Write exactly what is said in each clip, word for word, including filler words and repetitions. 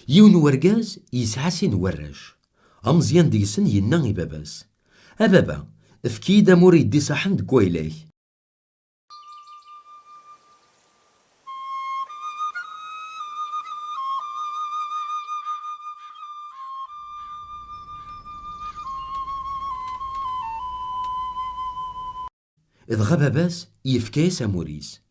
Yiwen n urgaz yesɛa sin n warrac. Ameẓyan deg-sen yenna i baba-s: "A baba, efk-iyi-d amur yeddiṣaḥen deg wayla-k." Dɣa baba-s yefka-yas amur-is.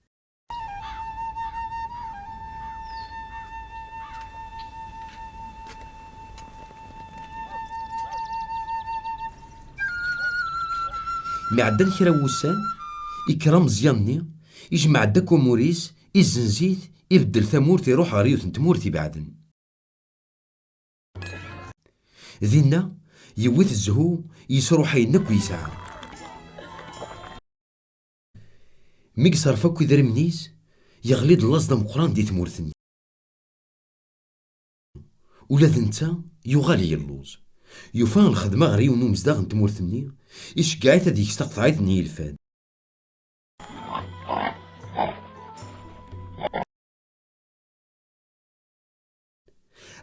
Mi ɛeddan kra n wussan, ikker ameẓyan-nni, ijmeɛ-d akk amur-is, izzenz-it, ibeddel tamurt, iruḥ ɣer yiwet n tmurt ibeɛden. Dinna, yewwi-t zzhu, yesruḥ ayen akk yesɛa. Mi yeṣref akk idrimen-is, yeɣli-d laẓ d ameqqran di tmurt-nni. Ula d netta yuɣal yelluẓ. Yufa lxedma ɣer yiwen umezdaɣ n tmurt-nni, iceggeɛ-it ad yeks taqeḍɛit n yilfan.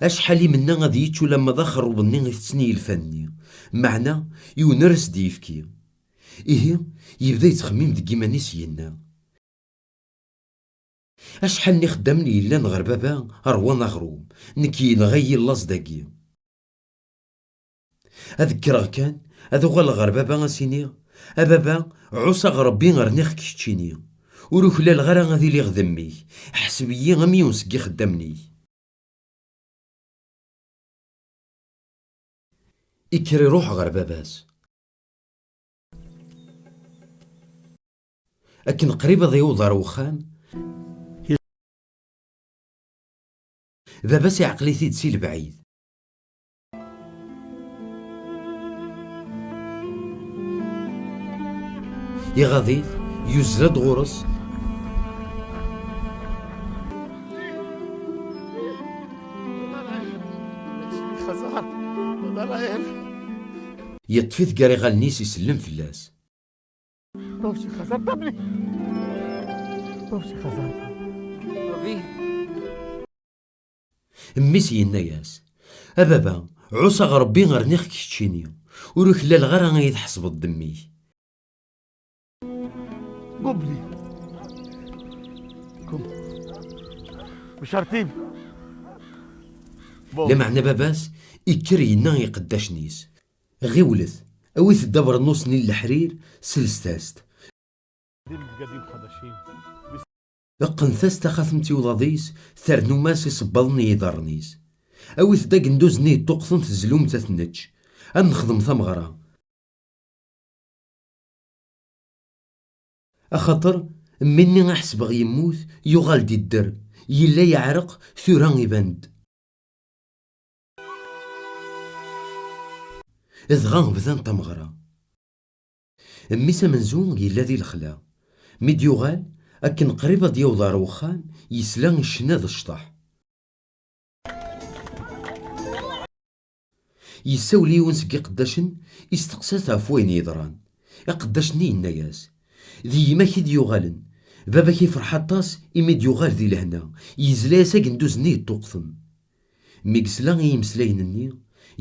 Acḥal i menna ad yečč ulamma d axerrub-nni itetten i yilfan-nni, meɛna yiwen ur as-d-yefki. Ihi, yebda yettxemmim deg yiman-is, yenna: "Acḥal n ixeddamen yellan ɣer baba ṛwan aɣrum, nekk yenɣa-yi laẓ dagi. Ad kkreɣ kan, ad uɣaleɣ ɣer baba, ad s-iniɣ: A baba, ɛuṣaɣ Ṛebbi, rniɣ-k keččini. Ur uklaleɣ ara ad iliɣ d mmi-k. Ḥseb-iyi am yiwen seg ixeddamen-ik." Ikker iruḥ ɣer baba-s. Akken qrib ad yaweḍ ar wexxam, baba-s iɛqel-it-id si lebɛid. Iɣaḍ-it, yuzzel-d ɣur-s. Yeṭṭef-it gar iɣallen-is, isellem fell-as. Mmi-s yenna-yas: "A baba, ɛuṣaɣ Ṛebbi, rniɣ-k keččini. Ur uklaleɣ ara ad yi-tḥesbeḍ d mmi-k." Lameɛna baba-s ikker, yenna i iqeddacen-is: "Ɣiwlet, awit-d abernus-nni n leḥrir, selset-as-t. Qqnet-as taxatemt i uḍad-is, ternum-as isebbaḍen i yiḍarren-is. Awit-d agenduz-nni yeṭṭuqten, tezlum-t ad t-nečč. Ad nexdem tameɣra. Axaṭer mmi-nni i ḥesbeɣ yemmut, yuɣal-d idder, yella yeɛreq, tura iban-d." Dɣa bdan tameɣra. Mmi-s amenzu yella di lexla. Mi d-yuɣal, akken qrib ad d-yaweḍ ɣer wexxam, yesla i ccna d cṭeḥ. Yessawel i yiwen seg iqeddacen, isteqsa-t ɣef wayen yeḍran. Aqeddac-nni yenna-yas: "D yemma-k i d-yuɣalen. Baba-k ifreḥ aṭas imi d-yuɣal di lehna, yezla-yas agenduz-nni yeṭṭuqten." Mi yesla i yimeslayen-nni,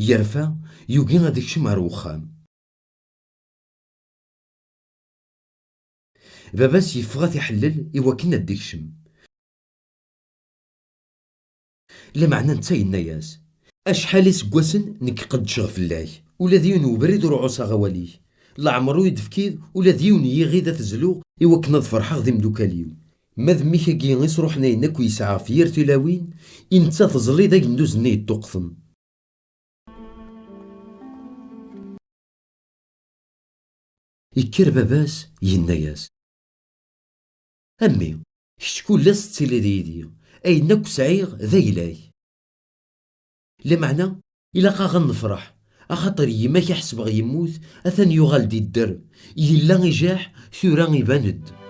yerfa, yugi ad ikcem ɣer wexxam. Baba-s yeffeɣ ad t-iḥellel i wakken ad d-ikcem. Lameɛna netta yenna-yas: "Acḥal iseggasen nekk qeddceɣ fell-ak, ula d yiwen ubrid ur ɛuṣaɣ awal-ik. Leɛmer ur yi-d-tefkiḍ ula d yiwen n yiɣid ad t-zluɣ i wakken ad ferḥeɣ d imdukal-iw. Ma d mmi-k-agi i sruḥen ayen akk yesɛa ɣef yir tilawin, i netta teẓliḍ agenduz-nni yeṭṭuqten." Ikker baba-s, yenna-yas: "A mmi, kečč kul ass tettiliḍ yid-i, ayen akk sɛiɣ d ayla-k. Lameɛna, ilaq-aɣ ad nefṛeḥ, axaṭer yemma-k i ḥesbeɣ yemmut, atan yuɣal-d idder, yella ijaḥ, tura iban-d."